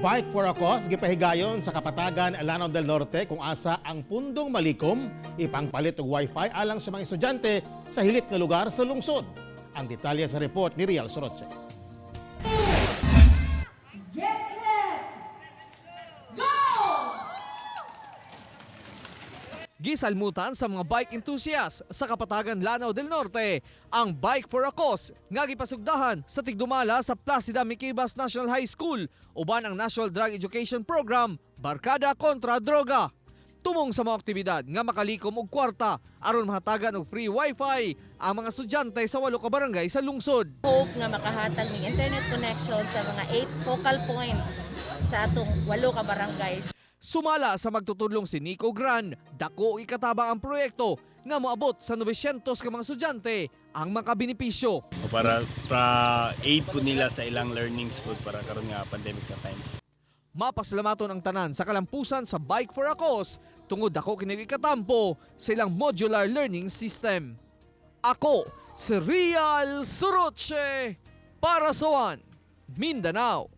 Bike for a Cause gipahigayon sa Kapatagan, Lanao del Norte, kung asa ang pundong malikom ipangpalit og wifi alang sa mga estudyante sa hilit nga lugar sa lungsod. Ang detalye sa report ni Rial Soroche. Get set! Go! Gisalmutan sa mga bike enthusiasts sa Kapatagan, Lanao del Norte ang Bike for a Cause nga gipasugdahan sa tigdumala sa Placida Miquibas National High School uban ang National Drug Education Program, Barkada kontra Droga. Tumong sa mga aktibidad nga makalikom og kwarta aron mahatagan og free wifi ang mga estudyante sa walo ka barangay sa lungsod. Hope nga makahatag ning internet connection sa mga 8 focal points sa atong walo ka barangays. Sumala sa magtutudlong si Nico Gran, dako ikatabang ang proyekto nga moabot sa 900 ka mga estudyante ang makabenepisyo. O para pra aid po nila sa ilang learnings po para karon nga pandemic na times. Mapasalamaton ang tanan sa kalampusan sa Bike for a Cause tungod dako kini ikatampo sa ilang modular learning system. Ako si Rial Suroche para sa One Mindanao.